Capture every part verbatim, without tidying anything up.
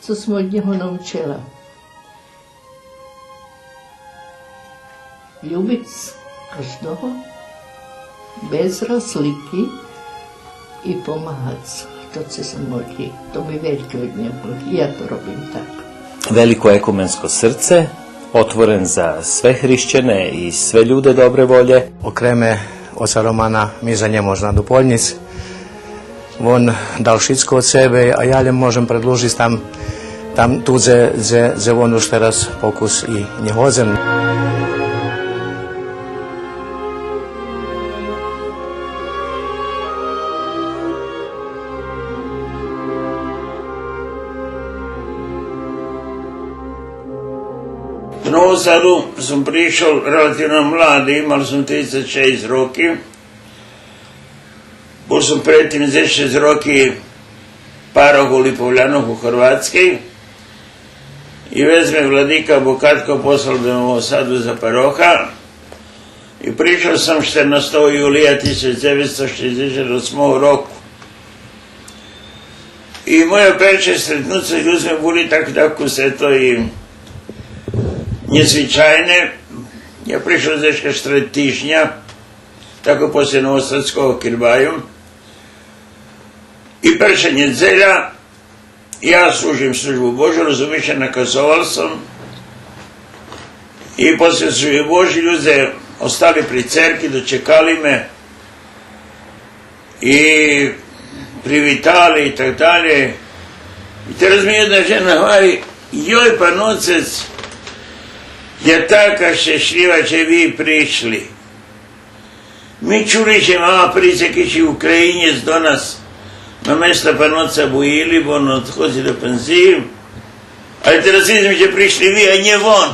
Цо сом од нєго научела? Любиц каждого без разлики и помагац хто цо ше може. То ми вельке од нєго. Я то робим так. Велико екуменско срце, отворен за све хрищене и све люде добре волє. Окреме оца Романа ми за нє можна дополнїц. Вон дал шицко од себе, а я лєм можем предлужиц там, там ту дзе, дзе, дзе вон уж тераз покус и нє годзен. До Нового Саду сом пришол релативно млади, мал сом трицец шейсц роки. Бул сом пред тим дзешец роки парох у Липовлянох у Горватскей. И вец ме владика Бокатко послал до Нового Саду за пароха. И пришол сом штернастого юлия тисяч дзевецсто шейдзешат осмого року. И моє перше стретнуце з людзми були так, так усе то и нєзвичайне. Я пришол дзешка штред тижня, тако после новосадского кирбаю. И перша нєдзеля, я служим службу Божу, розумиш, наказовал сом. И после служби Божей людзе остали при церкви, дочекали ме и привитали и так далєй. И тераз ми єдна жена гвари: „Йой, паноцец, я така щешлїва же ви пришли. Ми чули же мала приц якиш Українєц до нас на место паноца Буїли, бо вон одходзи до пензиї. Алє тераз видзим же пришли ви, а нє вон.“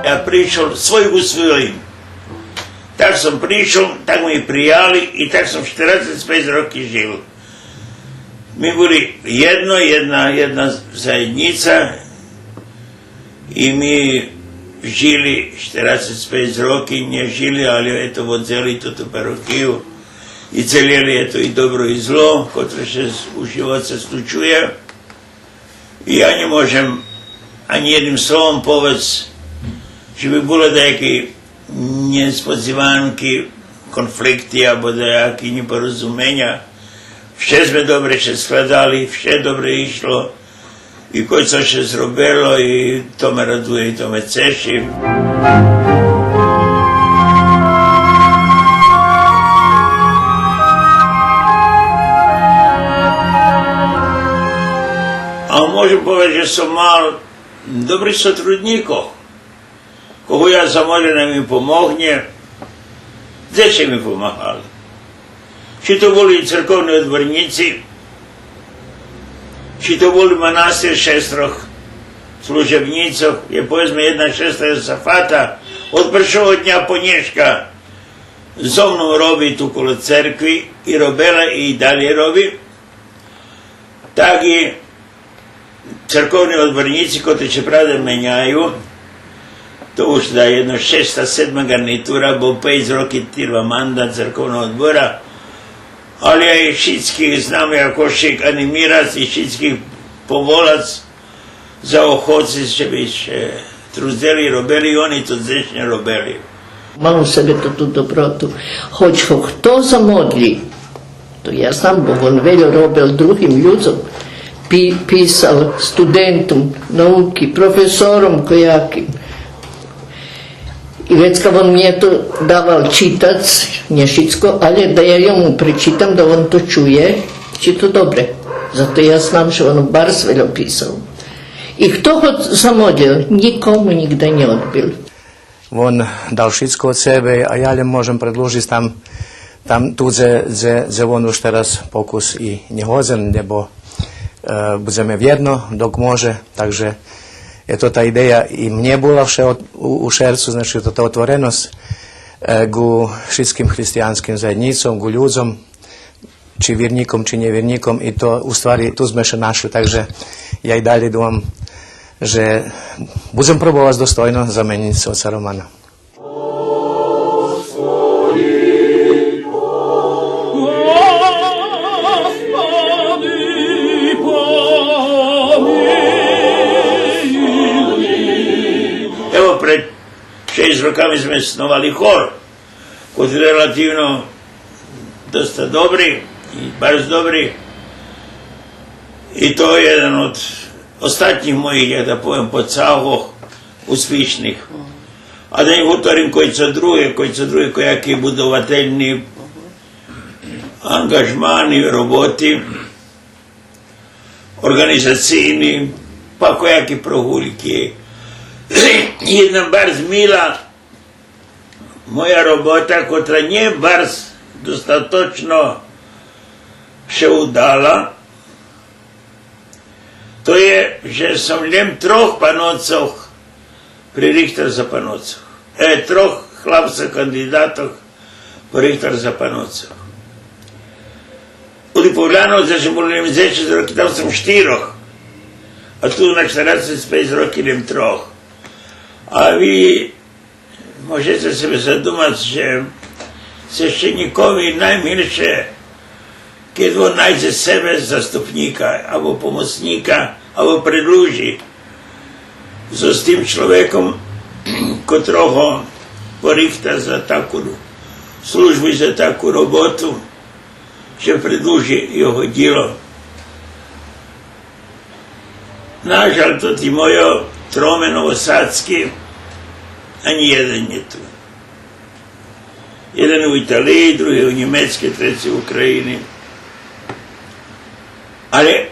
Я пришол свой у своїм. Так сом пришол, так ме и прияли и так сом штерацец пейц роки жил. Ми були єдно, єдна, єдна заєднїца и ми жили штерацец пейц роки, нє жили, алє ето водзели туту парохию и целєли ето и добро и зло, котре ше у живоце случує. И я нє можем анї єдним словом повесц же би було даяки нєсподзиванки, конфликти або даяки нєпорозуменя. Вше зме добре ше складали, вше добре ишло. И кой цо ше зробело, и то ме радує, и то ме цеши. А можем повесц же сом мал добрих сотруднїкох. Кого я замолїм, най ми помогнє, дзешка ми помагали. Чи то були церковни одборнїци, чи то були манастир шестрох служебнїцох, є, поведзме, єдна шестра Йосафата, од першого дня по нєшка зо мнов роби ту коло церкви и робела и далєй роби. Так и церковни одборнїци, котри ше правда меняю, то уж да єдно шеста, седма ґарнитура, бо пейц роки тирва мандат церковного одбора, алє я их шицких знам, як ше анімира и шицких поволац, заохоциц же би ше трудзели, робели, и они то дзешка робели. Мал у себе ту, ту доброту. Хоч го хто замодлї, то я знам, бо вон вельо робел другим людзом. Пи-, писал студентом науки, професором кояким. И вецка вон мнє то давал читац, нє шицко, алє да я йому пречитам, да вон то чує, чи то добре. Зато я знам же вон барз вельо писал. И хто го замодлєл, нїкому нїґда нє одбил. Вон дал шицко од себе, а я лєм можем предлужиц там, там ту дзе, дзе, дзе вон уж тераз покус и нє годзен, лєбо, е, будземе вєдно, док може. Так же ето та идея и мнє була вше од-, у, у шерцу, значи, то та отвореносц, е, ґу шицким християнским заєднїцом, ґу людзом, чи вирнїком, чи нєвирнїком, и то, у ствари, ту зме ше нашли, так же я и далєй думам, же будзем пробовац достойно заменїц оца Романа. Ево, пред шейсц роками зме сновали хор, котри релативно доста добри и барз добри. И то єден од остатнїх моїх, як да повем, подсагох успишних. А да нє гуторим койцо друге, койцо друге, кояки будовательни анґажмани, роботи, орґанизацийни, па кояки прогульки. Єдна барз мила моя робота, котра нє барз достаточно ше удала, то є же сом лєм трох паноцох пририхтар за паноцох. Е, трох хлапцох кандидатох пририхтар за паноцох. У Липовляну, дзе сом бул лєм дзешец роки, там сом штирох. А ту на штерацец пейц роки лєм трох. А ви можеце себе задумац же священїкови наймилше кед вон найдзе себе заступнїка, або помоцнїка, або предлужи зоз тим чловеком, котрого порихта за таку службу и за таку роботу, же предлужи його дїло. Нажаль, тоти мойо троме новосадски, анї єден нє ту. Єден у Италиї, други у Нємецкей, треци у України. Але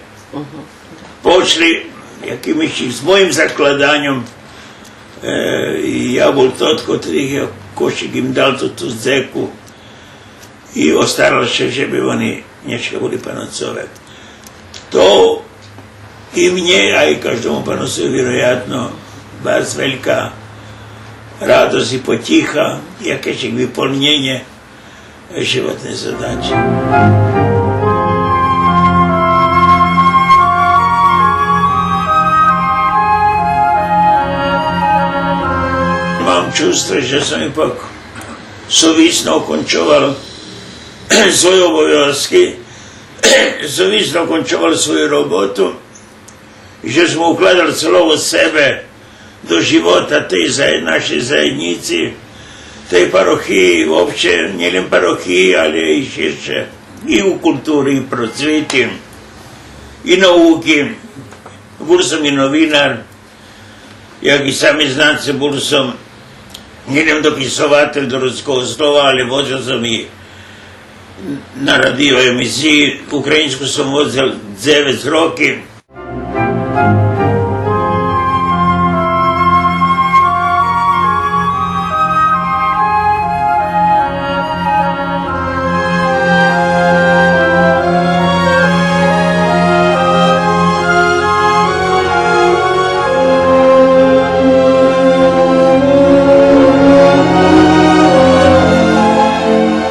почли якимись з моїм закладаньом, е, и я бул тот котри якошик им дал ту, ту дзеку и остарал ше же би вони нєшка були паноцове. То и мнє, а и каждому паноцови, вироятно, барз велька радосц и потїха, якешик виполнєнє животней задачи. Мам чувство же сом ипак совисно окончовал свойо обовязки, совисно окончовал свою роботу, же сом укладал целого себе до живота тей за-, нашей заєднїци, тей парохиї, вообще, нє лєм парохиї, але и ширше, и у култури, и процвити, и науки. Бул сом и новинар, як и сами знаце, бул сом нє лєм дописователь до Руского слова, але возел сом и на радио емисиї, українску сом возел дзевец роки.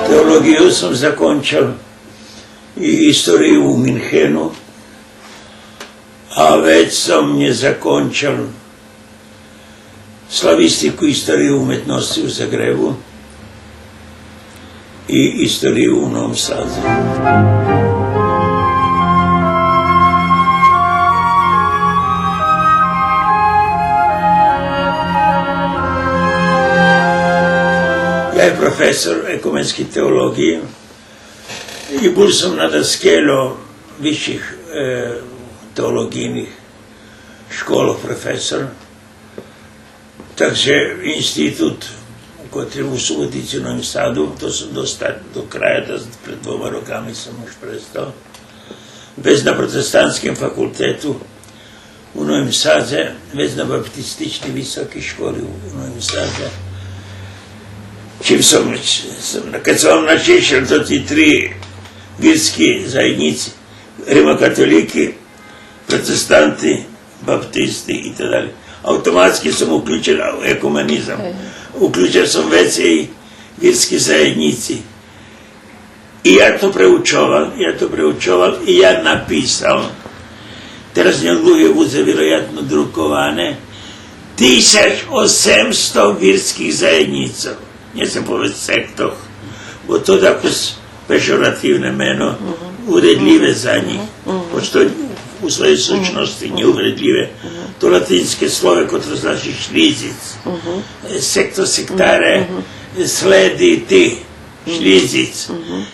Теолоґию сом закончел и историю у Минхену, а вец сом нє закончел славистику и историю уметносци у Загребу и историю у Новом Садзе. Я є професор екуменскей теолоґиї и бул сом на даскельо висших, е, теолоґийних школох, професор. Так же институт котри у Суботици, у Новим Саду, то сом доста до края, то пред двома роками сом уж престал. Вец на Протестантским факултету у Новим Садзе, вец на Баптистичней високей школи у, у Новим Садзе. Чим сом, сом, кед сом начишел тоти три вирски заєднїци, римокатолїки, протестанти, баптисти и так далєй. Автоматски сом уключел екуменизам. Е. Уключел сом вецей вирски заєднїци. И я то преучовал, я то преучовал и я написал Тераз нєдлуго будзе вироятно друковане, тисяч осемсто вирских заєднїцох. Нє сцем повесц сектох, бо то дакус пежоративне мено, увредлїве за нїх, почто у своєй сущносци нє увредлїве. То латинске слово, котре значи шлїдзиц. Е, секто, сектаре, е, следити, шлїдзиц.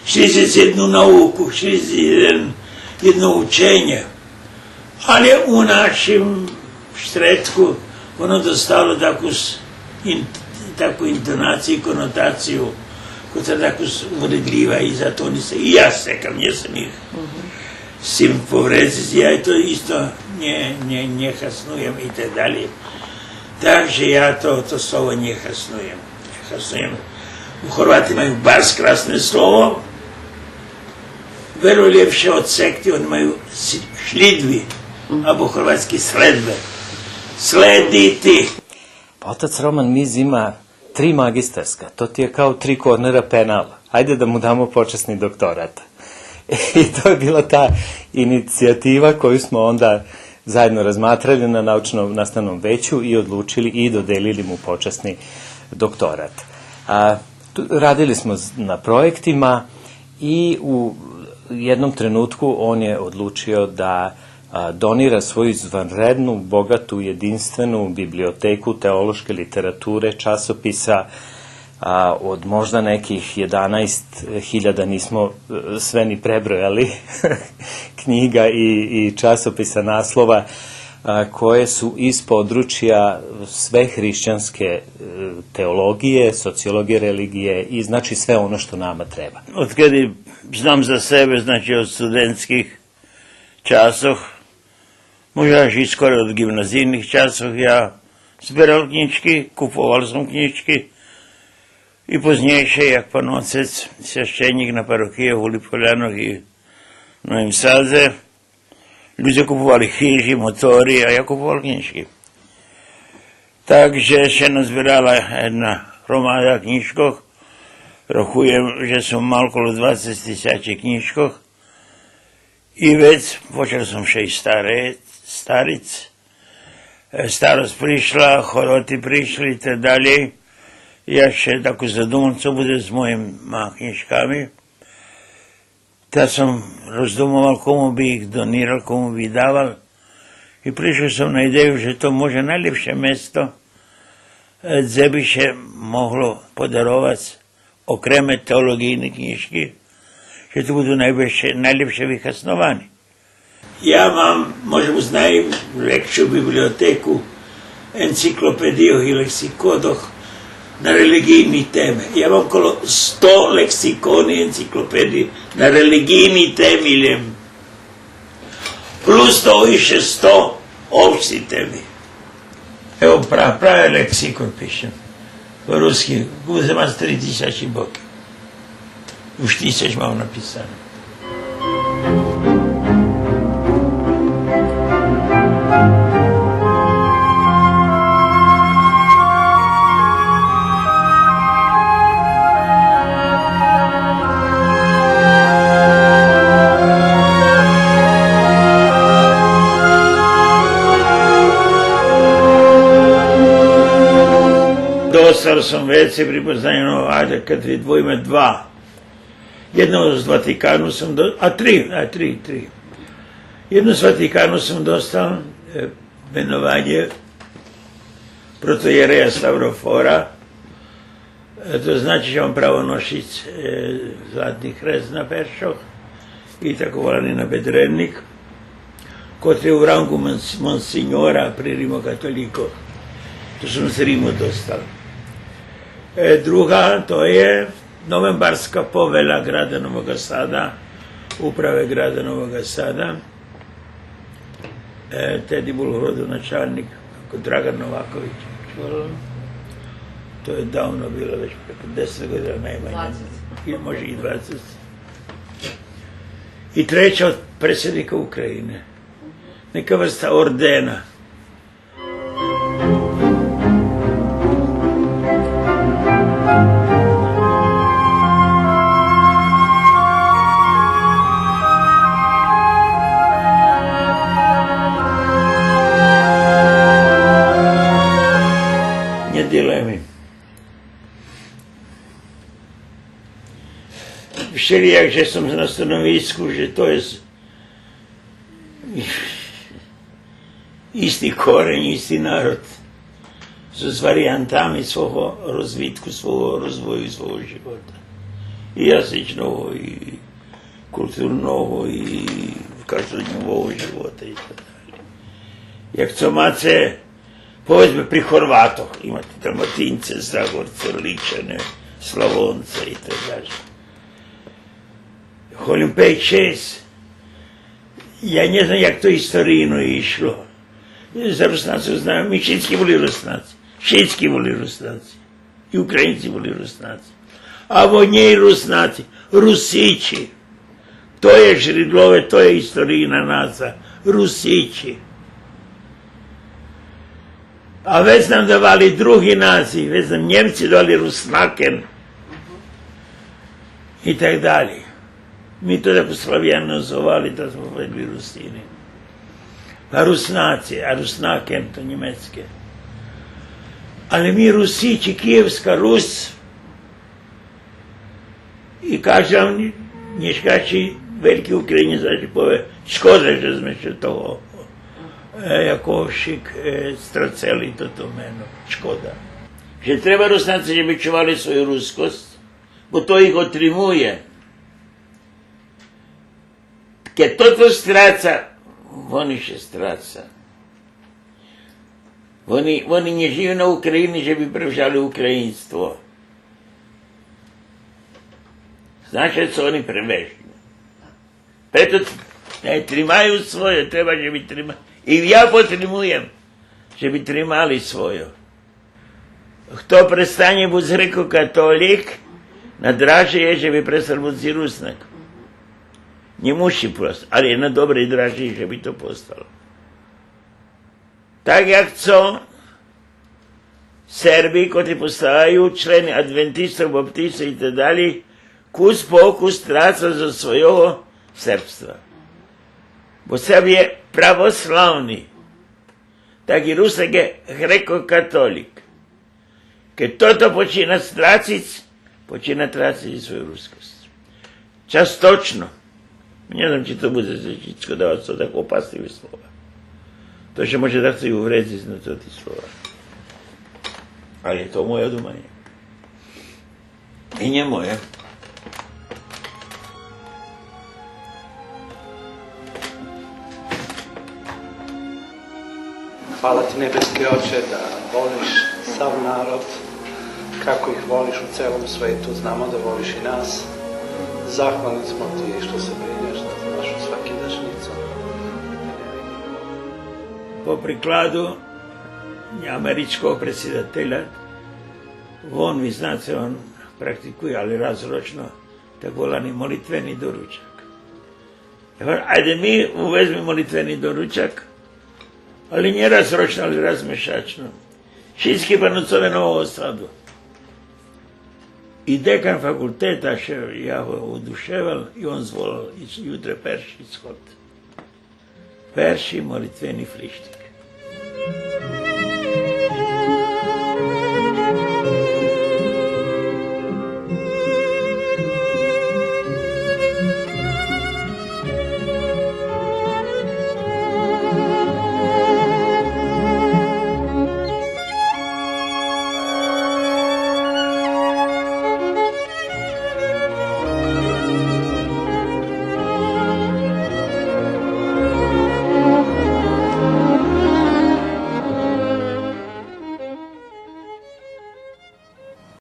Шлїдзиц єдну науку, шлїдзиц єден, єдно ученє. Але у нашим штредку воно достало таку с-, ин-, таку интонацию, конотацию, котра дакус увредлїва и за то они ше, и я ше сцекам, нє сцем их сцим повредзиц, я то исто нє, нє, нє хаснуєм и так далєй. Так же я то, то слово нє хаснуєм. Нє хаснуєм. Хорвати маю барз красне слово, вельо лєпше од секти, они маю с-, шлїдви, або хорватски следбе. Следити. Otac Roman Miz ima tri magistarska, to ti je kao tri kornera penal. Ajde da mu damo počasni doktorat. I to je bila ta inicijativa koju smo onda zajedno razmatrali na naučno-nastavnom veću i odlučili i dodelili mu počasni doktorat. A, tu, radili smo z-, na projektima i u jednom trenutku on je odlučio da, a, donira svoju izvanrednu, bogatu, jedinstvenu biblioteku teološke literature, časopisa, a, od možda nekih jedanaest hiljada, nismo, e, sve ni prebrojali, knjiga i, i časopisa, naslova, a, koje su iz područja sve hrišćanske, e, teologije, sociologije religije i, znači, sve ono što nama treba. Odkedi znam za sebe, znači, od studentskih časох, може аж и скоро од ґимназийних часох, я зберал кнїжки, куповал сом кнїжки и познєйше, як пан отец, священїк на парохиї у Гулїй Полянох и Новим Садзе, людзе куповали хижи, мотори, а я куповал кнїжки. Так же ше назберала єдна громада кнїжкох. Рахуєм же сом мал коло двацец тисячи кнїжкох. И вец почал сом ше и старе-, стариц. Е, старосц пришла, хороти пришли и так далєй. Я ше тако задумал, цо будзе з моїма кнїжками. Та сом роздумовал кому би их донирал, кому би их давал. И пришол сом на идею же то може найлєпше место, е, дзе би ше могло подаровац окреме теолоґийни кнїжки, же то буду найлєпше, найлєпше вихасновани. Я мам, може буц, найлєпшу библиотеку енциклопедийох и лексиконох на релиґийни теми. Я мам коло сто лексикони, енциклопедиї на релиґийни теми лєм. Плюс того ище сто општи теми. Ево, пра-, праве лексикон пишем. По руски, будзе мац три тисячи боки. Уж тисяч мам написане. Достал сом вецей припознаньох, айде, кед видвоїме два. Єдно з Ватикану сом до-, а три, а три, три. Єдно з Ватикану сом достал, е, менованє протоєрея Ставрофора. Е, то значи же мам право ношиц, е, златни хрест на першох и тако волани набедренїк, котри у ранґу монс-, монсиньора при римокатолїкох. То сом з Риму достал. Е, друга, то є Новембарска повеля града Новога Сада, управе града Новога Сада. Е, теди бул градоначалнїк, тако, Драґан Новакович. То є давно било, вец преко десет година найманє. Двацец. И, може и двацец. И треча од предсиднїка України. Нєка врста ордена. Як же сом на становиску же то єст исти корень, исти народ, з вариянтами свого розвитку, свого розвою, свого живота. И язичного, и културного, и каждодньового живота и так далєй. Як цо маце, поведзме, при Горватох, имате Далматинце, Загорце, Личане, Славонце и так далєй. Голєм пейц-шейсц. Я нє знам як то историйно ишло. За Руснацох знам, ми шицки були Руснаци. Шицки були Руснаци. И Українци були Руснаци. А во нєй Руснаци, Русичи. То є жридлове, то є историйна назва. Русичи. А вец нам давали други назви, вец нам Нємци давали Руснакен и так далєй. Ми то так славянизовали, та зме поведли Русини. А Руснаци, а Руснакен то нємецке. Але ми Русичи, Києвска Рус, и кажди нєшкайши вельки Українєц, значи, пове: шкода же зме ше того, е, якошик, е, страцели тото мено. Шкода. Же треба Руснаци же би чували свою рускосц, бо то их отримує. Кед тото страца, вони ше страца. Вони, вони нє жию на України же би превжали українство. Знаш цо, вони превежу. Прето, е, тримаю свойо, треба же би трима-, и я потримуєм же би тримали свойо. Хто престанє буц грекокатолїк, на дражи є же би престал буц и Руснак. Нє муши просто, але є на добрей дражи же би то постал. Так як цо Серби, котри поставаю члени адвентистох, баптистох и так далєй, кус по кус страца зоз свойого сербства. Бо Серб є православни, так и Руснак є грекокатолїк. Кед тото почина страциц, почина трациц и свою рускосц. Часточно. Нє знам чи то будзе ше шицко давац, то так опасливе слова. То ше може дацо и увредзиц на тоти слова. Але то моє думанє. И нє моє. Хвала ти, небески Оче, да волиш сав народ, како их волиш у целом свету, знамо да волиш и нас. Захвални смо ти што се бринеш за нашу свакидашњицу. По прикладу америчкого предсидателя, вон, ви знаце, вон практикує, але раз рочно, так волани молитвени доручак. Я гварим, айде ми уведзме молитвени доручак, але нє раз рочно, але раз мешачно. Шицки паноцове Нового Саду. И декан факултета ше, я го одушевел, и он зволал, и ютре перши сход. Перши молитвени флиштик.